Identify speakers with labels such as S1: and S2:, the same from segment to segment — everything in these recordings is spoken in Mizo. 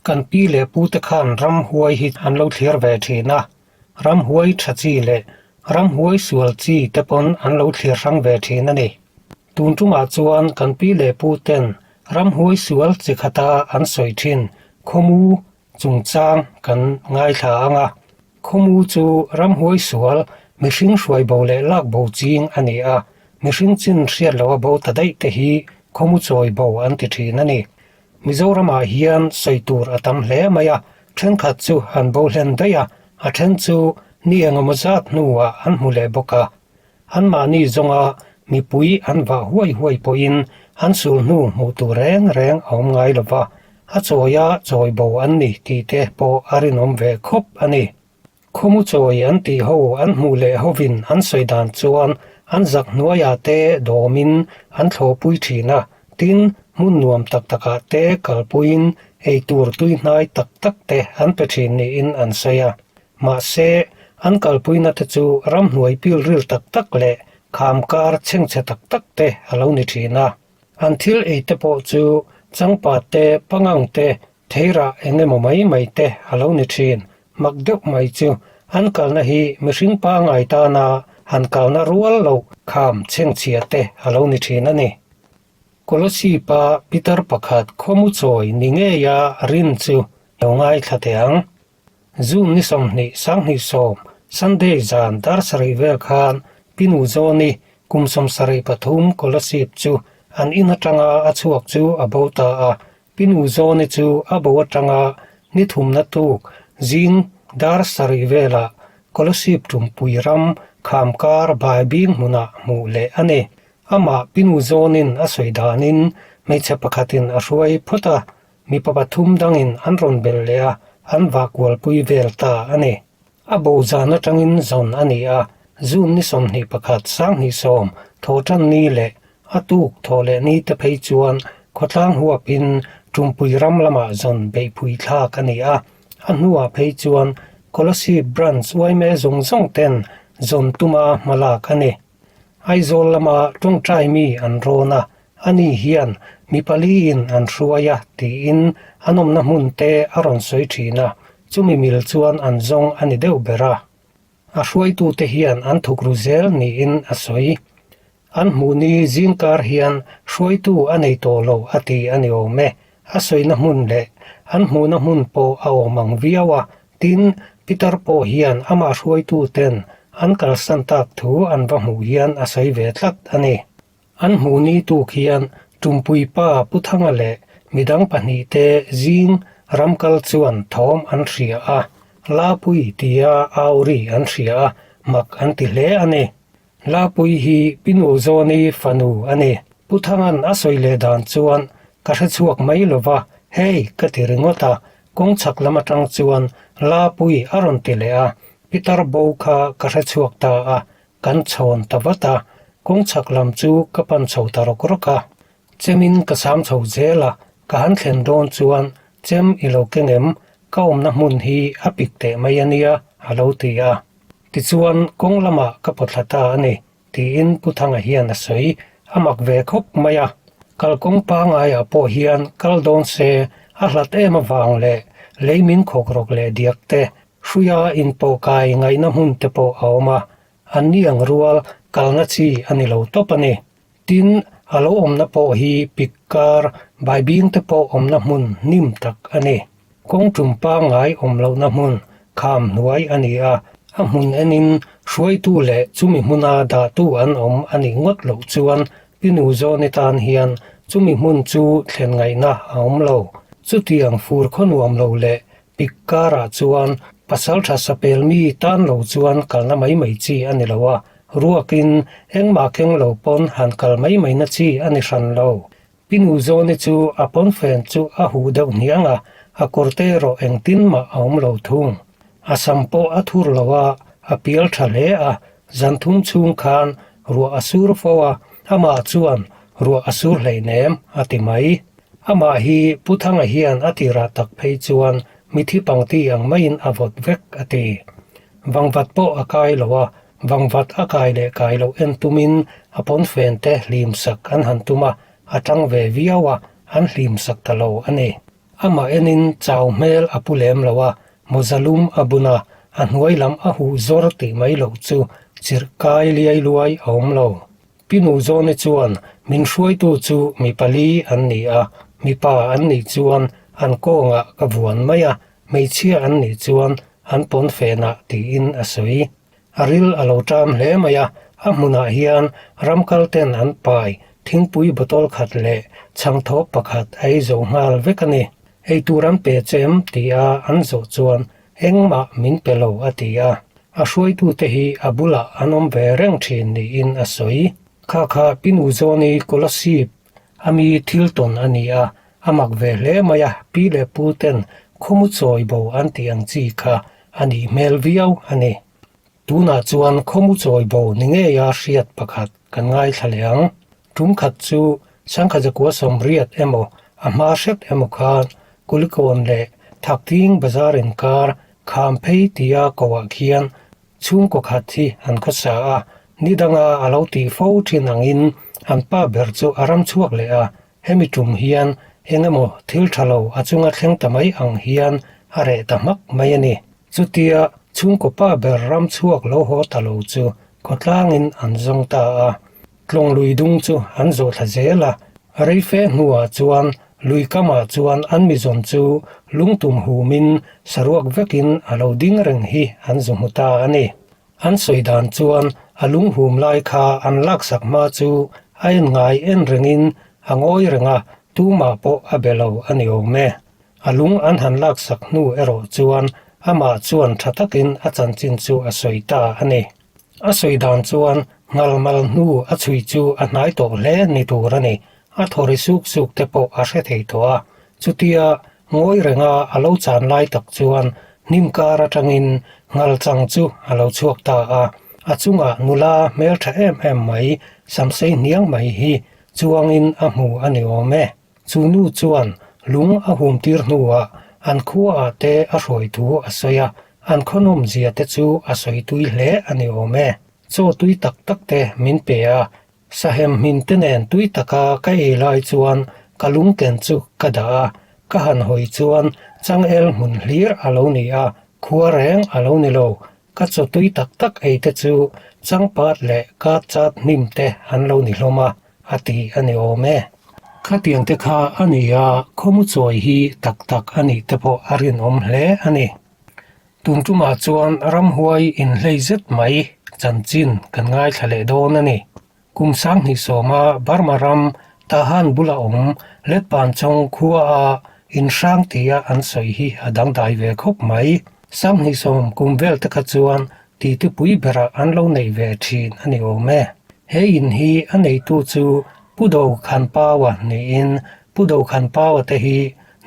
S1: Kan pi leh pute khan ramhuai hi an lo thlir ve thin a, ramhuai tha chi leh ramhuai sual chi te pawn an lo thlir hrang ve thin a ni. Tun tumah chuan kan pi leh puten ramhuai sual chi khata an sawi thin khawmu chungchang kan ngaithla ang a. Khawmu chu ramhuai sual mihring hruai bo leh lak bo ching a ni a, mihring chin hriat loha bo ta daih te hi khawmu chawi bo an ti thin a ni. Mizoramah hian sawi tur a tam hle mai a, thenkhat chu an bo hlen daih a, a then chu ni engemaw zat hnuah an hmu leh bawk a. Anmahni zawnga mipui an vah huai huai pawhin an sul hnu hmuh tur reng reng a awm ngai lo va, a chawia chawi bo an ni tih te pawh a rinawm ve khawp a ni. Khawmu chawi an tih ho an hmuh leh hovin an sawi dan chuan an zak hnuaiah te dawmin an thlawhpui thin a, tin, hmun nuam tak takah te kalpuiin eitur tui hnai tak tak te an pe thin niin an sawi a. Mahse, an kalpuina te chu ramhnuai pilril tak tak leh kham kar chhengchhe tak tak te a lo ni thin a. An thil ei te pawh chu changpat te, pangang te, Theirah eng emaw mai mai te a lo ni thin. Mak deuh mai chu an kalna hi mihring pangai tana han kalna rual loh kham chhengchhia te a lo ni thin a ni. Kolosip-a pitar pakhat khawmu chawi ni ngeia rin chu lo ngaithla teh ang. June ni 20 2010 Sunday zan dar sarih vel khan Pinu Zawni kum 73 Kolasib chu an in atanga a chhuak chu a bo ta a, Pinu Zawni chu a bo atanga ni thumna tuk zing dar sarih velah Kolasib Tumpui ram Khamkar Baibing hmunah hmuh leh a ni. Amah Pinu Zawnin a sawi danin hmeichhe pakhatin a hruai phawt a, Mipa pathum dangin an rawn belh leh a, an vah kualpui vel ta a ni. A bo zan atangin zawn a ni a, June ni 21 2010 thawhtan ni leh a tuk thawh leh ni te phei chuan khawtlang huapin Tumpui ram lamah zawn beihpui thlak a ni a, a hnuah phei chuan Kolasib Branch uaime zawng zawng ten zawn tuma hmalak a ni. Aizawl lama tawngtai mi an rawn a, ani hian mi paliin an hruai a tiin an awmna hmun te a rawn sawi thin a, chumi mil chuan an zawng a ni deuh ber a. A hruaitute hian an thukru zel niin a sawi. An hmuhni zingkar hian hruaitu a nei tawh lo a ti a ni awm e. A sawina hmun leh an hmuhna hmun pawh a awm ang viau a, tin, Peter pawh hian amah hruaitu ten an kalsan tak thu an va hmuh hian a sawi ve tlat a ni. An hmuh ni tuk hian Tumpui pa Pu Thanga leh midang pahnihte zing ramkal chuan thawm an hria a, Lapui tia au ri an hria a, mak an ti hle a ni. Lapui hi Pinu Zawni fanu a ni. Pu Thanga'n a sawi leh dan chuan ka hre chhuak mai lo va, hei ka ti ringawt a, kawng chhak lam atang chuan Lapui a rawn ti leh a, Pitar bo kha ka hre chhuak ta a, kan chhawn ta vat a, kawng chhak lam chu ka pan chho ta rawk rawk a. Chemin ka sam chho zel a, ka han thlen dawn chuan chem i lo keng em, ka awmna hmun hi a pik teh mai a nia, a lo ti a. Tichuan, kawng lamah ka pawthla ta a ni, tiin Pu Thanga hian a sawi. A mak ve khawp mai a. Kalkawng pangaiah pawh hian kal dawn se a hlat em avang leh lei min khawk rawk leh diak te, hruia inpawhkai ngaihna hmun te pawh a awm a, anni ang rual kalna chi a ni lo tawp a ni. Tin, a lo awmna pawh hi pik kar, baibing te pawh awmna hmun hnim tak a ni. Kawng tum pangngai awm lohna hmun kham hnuai a ni a, a hmun enin hruaitu leh chumi hmuna dahtu an awm a nih ngawt loh chuan Pinu Zawni tan hian chumi hmun chu thlen ngaihna a awm lo. Chutiang fur khaw nuam lo leh pik karah chuan pasaltha sapel mi tan lo chuan kalna mai mai chi a ni lo a, ruakin engmah keng lo pawn han kal mai mai na chi a ni hran lo. Pinu Zawni chu a pawnfen chu a huh deuh hniang a, a kawrte erawh engtin mah a awm lo thung. A sam pawh a thur lo a, a pial tha hle a, zan thum chhung khan ruah a sur fo a, amah chuan ruah a sur hleinem a ti mai. Amah hi Pu Thanga hian a tirah tak phei chuan mithi pangti ang maiin a vawt vek a ti. Vangvat pawh a kai lo a, vangvat a kai leh kai loh en tumin a pawnfen te hlim sak an han tum a, a tang ve viau a, an hlim sak ta lo a ni. Amah enin chau hmel a pu lem lo a, mawza lum a bun a, a hnuai lam a huh zawr tih mai loh chu chirh kai liai luai a awm lo. Pi Nuzawni chuan min hruaitu chu mi pali an ni a, mipa an nih chuan an kawngah ka vuan mai a, hmeichhia an nih chuan an pawnfenah tiin a sawi. A ril a lo ṭam hle mai a, a hmunah hian ramkal ten an pai thingpui bottle khat leh chhangthawp pakhat a ei zo nghal vek a ni. Eitur an pe che em tia an zawh chuan engmah min pe lo a ti a, a hruaitute hi a bulah an awm ve reng thin niin a sawi. Kha kha Pinu Zawni Kolasib a mi thil tawn a ni a, a mak ve hle mai a, pi leh pu ten khawmu chawi bo an tih ang chi kha a nih hmel viau a ni. Tunah chuan khawmu chawi bo ni ngeia hriat pakhat kan ngaithla leh ang. Tum khat chu Sangkhajakua sawmriat emaw a hma hret emaw khan Kulikawn leh Thakting bazar inkar kham phei tia koah khian chhungkaw khat hi an khawsa a, ni danga a lo tih fo thin angin an pa ber chu a ram chhuak leh a, Hemi tum hian eng emaw thil tha lo a chunga thleng ta mai ang hian a reh ta hmak mai a ni. Chutia chhungkaw pa ber ram chhuak lo haw ta lo chu khawtlangin an zawng ta a. Tlawng lui dung chu an zawh thla zel a, reife hnuah chuan lui kamah chuan an mizawn chu lungtum humin saruak vekin a lo ding reng hi an zu hmu ta a ni. An sawi dan chuan a lunghum lai kha an laksak hma chu a en ngai en rengin a ngawi reng a, tumah pawh a be lo a ni awm e. A lung an han laksak hnu erawh chuan amah chuan tha takin a chanchin chu a sawi ta a ni. A sawi dan chuan ngalmal hnu a chhui chu a hnai tawh hle ni tur a ni. A thaw ri suk suk te pawh a hre thei tawh a, chutia ngawi renga a lo chan lai tak chuan hnim kar atangin ngal chang chu a lo chhuak ta a, a chungah nula hmeltha em em mai samsei hniang mai hi chuangin a hmu a ni awm e. Chu nu chuan lung a hum tir hnuah an khuaah te a hruai thu a sawi a, an khawnawm zia te chu a sawi tui hle a ni awm e. Chaw tui tak tak te min pe a, Sahem hmin te nen tui taka ka ei lai chuan ka lungken chu ka dah a, ka han hawi chuan changel hmun hlir a lo ni a, khua reng a lo ni lo. Ka chaw tui tak tak ei te chu changpat leh kat chat hnim te an lo ni hlawm a, a ti a ni awm e. Khatiang te kha a ni a, khawmu chawi hi tak tak a nih te pawh a rinawm hle a ni. Tun tumah chuan ramhuai inhlei zet mai chanchin kan ngaithla leh dawn a ni. Kum sanghnih sawma Burma ram Tahan bula awm Letpanchawng khua a inhrang tia an sawi hi a dangdai ve khawp mai. Sanghnih sawm kum vel te kha chuan titipui berah an lo neih ve thin a ni awm e. He in hi a neitu chu Pu Dokhanpaua niin Pu Dokhanpaua te hi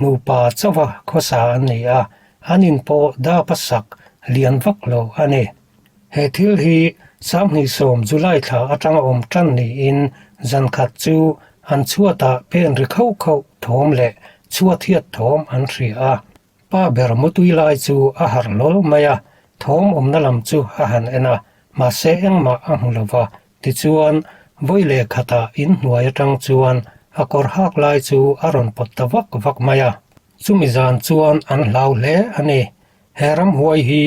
S1: nupa chauha khawsa an ni a, An in pawh dap a sak lian vak lo a ni. He thil hi 20 July thla atanga awm tan niin zan khat chu an chhuatah pen ri khauh khauh thawm leh chhuat hiat thawm an hria a. Pa ber mutui lai chu a harh hlawl mai a, thawm awmna lam chu a han en a, mahse engmah a hmu lo va. Tichuan, vawi leh khatah inhnuai atang chuan a kawr hak lai chu a rawn pawt ta vak vak mai a. Chumi zan chuan an hlau hle a ni. He ramhuai hi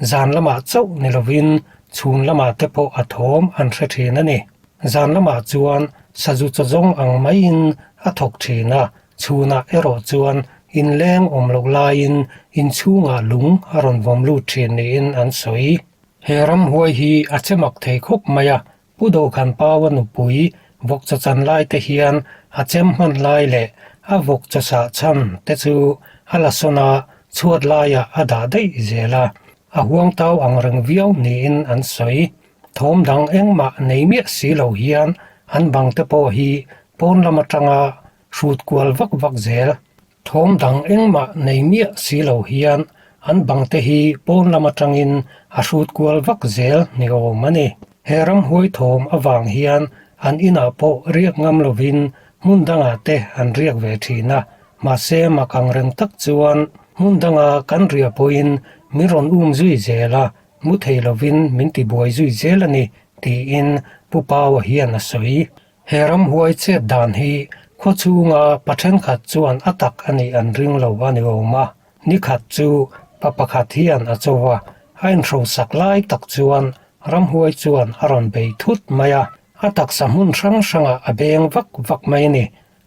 S1: zan lamah chauh ni lovin chhun lamah te pawh a thawm an hre thin a ni. Zan lamah chuan sazu chaw zawng ang maiin a thawk thin a, chhunah erawh chuan inleng awm loh laiin inchhungah lung a rawn vawm lut thin niin an sawi. He ramhuai hi a che mak thei khawp mai a, Pu Dokhanpaua nupui vawk chaw chan lai te hian a chem hman lai leh a vawk chaw sah chhan te chu a la sawn a, chhuat laiah a dah daih zel a, a huangtau ang reng viau niin an sawi. Thawm dang engmah nei miah si lo hian an bang te pawh hi pawn lam atanga hrut kual vak vak zel. Thawm dang engmah nei miah si lo hian an bang te hi pawn lam atangin a hrut kual vak zel ni awm a ni. He ramhuai thawm avang hian an inah pawh riak ngam lovin hmun dangah te an riak ve thin a, mahse mak ang reng tak chuan hmun danga kan riah pawhin min rawn um zui zel a, mu thei lovin min tibuai zui zel a ni, tiin Pu Paua hian a sawi. He ramhuai chet dan hi. Khaw chhunga pa thenkhat chuan a tak a nih an ring lo a ni awm a, ni khat chu pa pakhat hian a cho va, a inhrosak lai tak chuan ramhuai chuan a rawn bei thut mai a, a taksa hmun hrang hrangah a beng vak vak mai a ni.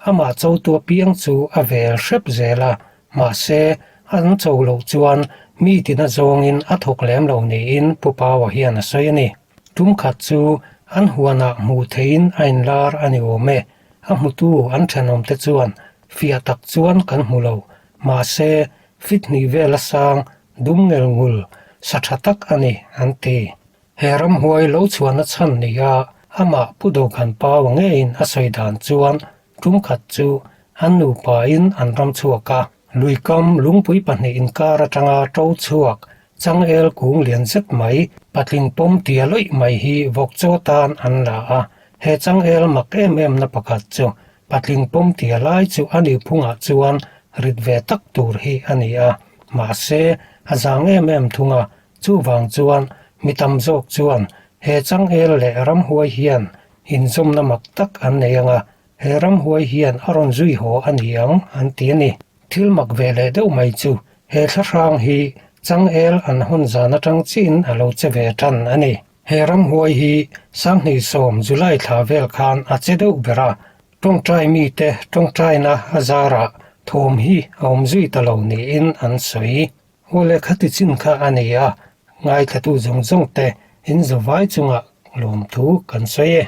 S1: Amah chotu apiang chu a vel hrep zel a, mahse an cho loh chuan mi tina zawngin a thawk lem lo niin Pu Paua hian a sawi a ni. Tum khat chu an huanah hmuh theihin a inlar a ni awm e. A hmutu an thenawmte chuan fiah tak chuan kan hmu lo, mahse fit hnih vel a sang dum ngel ngul sa tha tak a ni an ti. He ramhuai lo chhuahna chhan nia amah Pu Dawkhan Paua ngeiin a sawi dan chuan tum khat chu an nupain an ram chhuak a, Luikam lungpui pahnih inkar atanga to chhuak changel kung lian zet mai patling pawm tia lawih mai hi vawk chaw tan an la a. He changel mak em em na pakhat chu patling pawm tia lai chu a nihphungah chuan rit ve tak tur hi a ni a, mahse a zang em em thung a, chuvang chuan mi tam zawk chuan he changel leh ramhuai hian inzawmna mak tak an nei ang a, He ramhuai hian a rawn zui haw a ni ang an ti a ni. Thil mak ve leh deuh mai chu he thlahrang hi changel an hawn zan atang chiin a lo che ve tan a ni. He ramhuai hi Sanghnisawm July thla vel khan a che deuh ber a, tawngtai mite tawngtaina a zarah thawm hi a awm zui ta lo niin an sawi. Aw le khati chin kha a ni a, ngaithlatu zawng zawng te in zavai chungah lawmthu kan sawi e.